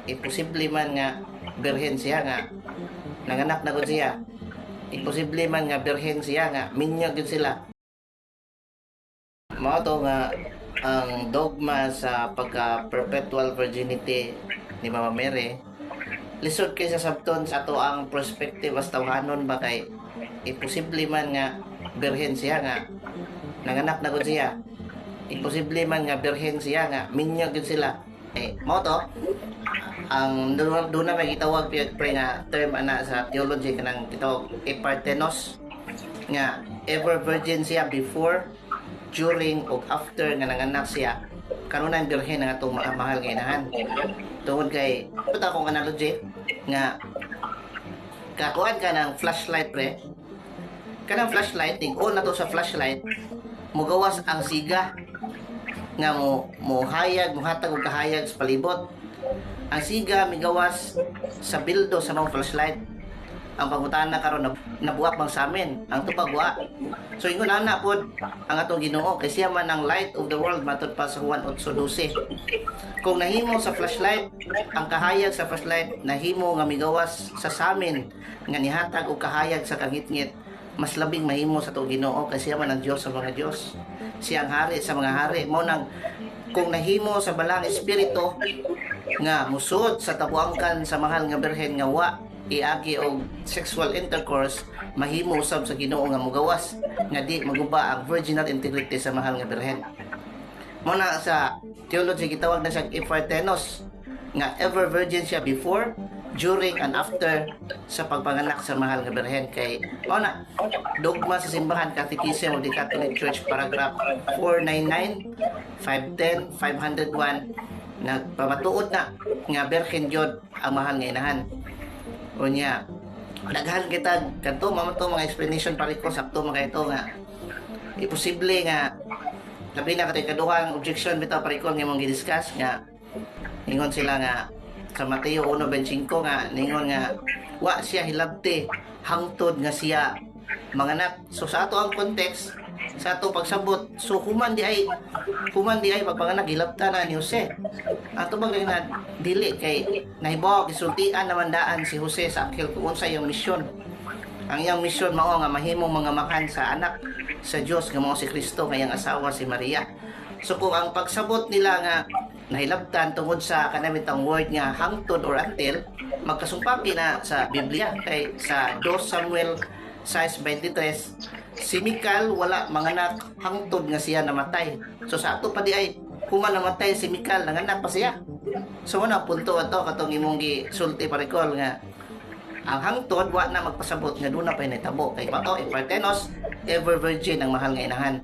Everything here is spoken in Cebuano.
Imposible man nga birhen siya nga nanganak na gud siya. Imposible man nga birhen siya nga minyo gyud sila. Mao to nga ang dogma sa pagka perpetual virginity ni Mama Mary, lisod kay sa sabton sa ato ang perspective as tawhanon ba, kay imposible man nga birhen siya nga nanganak na gud siya. Imposible man nga birhen siya nga minyo gyud sila. Eh, mao to ang doon na may gitawag, pre, nga term ana sa theology, kanang gitawag eparthenos, nga ever virgin siya before, during ug after nga nanganak siya. Kanunay birhen ang atong mahal nga inahan, tungod kay ito akong analogy nga kakuan ka ng flashlight, pre. Kanang flashlight, tig on na to sa flashlight, mugawas ang siga nga mo mohayag, mohatag og kahayag sa palibot. Ang siga migawas sa bildo sa mga flashlight. Ang pangutana karon, nabuak bang samin ang tubag? Wa. So ingon ana pod ang atong Ginoo, kay siya man ang light of the world matud pa sa Juan 8:12. Kung nahimo sa flashlight ang kahayag sa flashlight, nahimo nga migawas sa samin nga nihatag og kahayag sa kangitngit, mas labing mahimo sa atong Ginoo, kay siya man ang Dios sa mga Dios, siya ang hari sa mga hari. Mao nang kung nahimo sa Balaang Espiritu nga musod sa tabuangkan sa mahal nga birhen nga wa iagi og sexual intercourse, mahimo usab sa Ginoo nga mugawas nga di maguba ang virginal integrity sa mahal nga birhen. Mo na sa theology gitawag na siyang eparthenos, nga ever virgin siya before, during and after sa pagpanganak sa mahal nga birhen, kay mao na dogma sa simbahan, Catechism of the Catholic Church, paragraph 499, 510, 501, nagpamatuod na nga birhen gyud ang mahal nga inahan. Unya, daghan kita kadto mao to mga explanation pare ko, sakto mga ito nga imposible nga labi na katong kaduhang objection bitaw, pare ko, nga imong gi-discuss, nga ningon sila nga sa Mateo 1:25 nga ningon nga wa siya hilabti hangtod nga siya manganak. So sa ato ang context, sa ato pagsabot, so human di ay pagpanganak, hilabta na ni Jose. Ato bang na dili, kay nahibaw, gisultian naman daan si Jose sa anghel kung unsa iyang misyon. Ang iyang misyon mao nga mahimong mga makan sa anak sa Dios nga mao si Kristo, nga iyang asawa si Maria. So kung ang pagsabot nila nga nahilabtan tungod sa kanamitang word nga hangtod or until, magkasumpaki na sa Biblia, kay sa 2 Samuel 6:23, si Mikal wala manganak hangtod nga siya namatay. So sa ato pa di ay, human namatay si Mikal, nanganak pa siya. So mao punto ato katong imong gisulti, parekol, nga ang hangtod wa na magpasabot nga duna pa nahitabo, kay pato eparthenos, ever virgin ang mahal nga inahan.